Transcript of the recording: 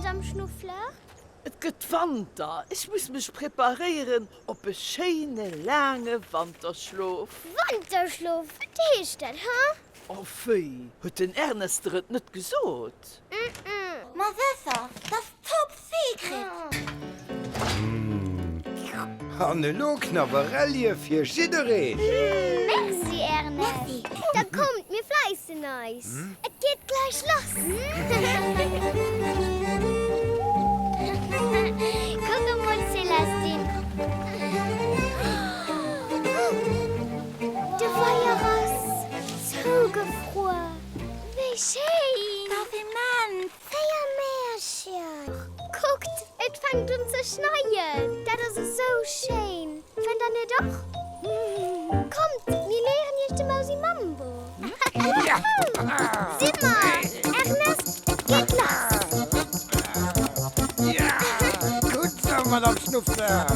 Madame Schnuffler? Et gëtt Wanter, ech muss mech preparéieren op e schéine laange Wanterschlof. Wanterschlof, wat heescht dat, he? Oh wéi, huet den Ernest der et net gesot? Ma sécher, 't ass top secret! An elo Knabberellie fir jiddereen! Merci Ernest! Da kommt, mir fläissen eis! Et geet gläich lass! Kuck emol Célestine! De Weier ass zougefruer! Wéi schéin! Dat ass immens! Wéi am Märchen! Kuckt, et fänkt un ze schneien! Dat ass esou schéin! Fënnt der net och? Kommt, mir léieren iech de Mausi Mambo! Si mer! Ernest, et geet lass! Gutt sou, Madame Schnuffler!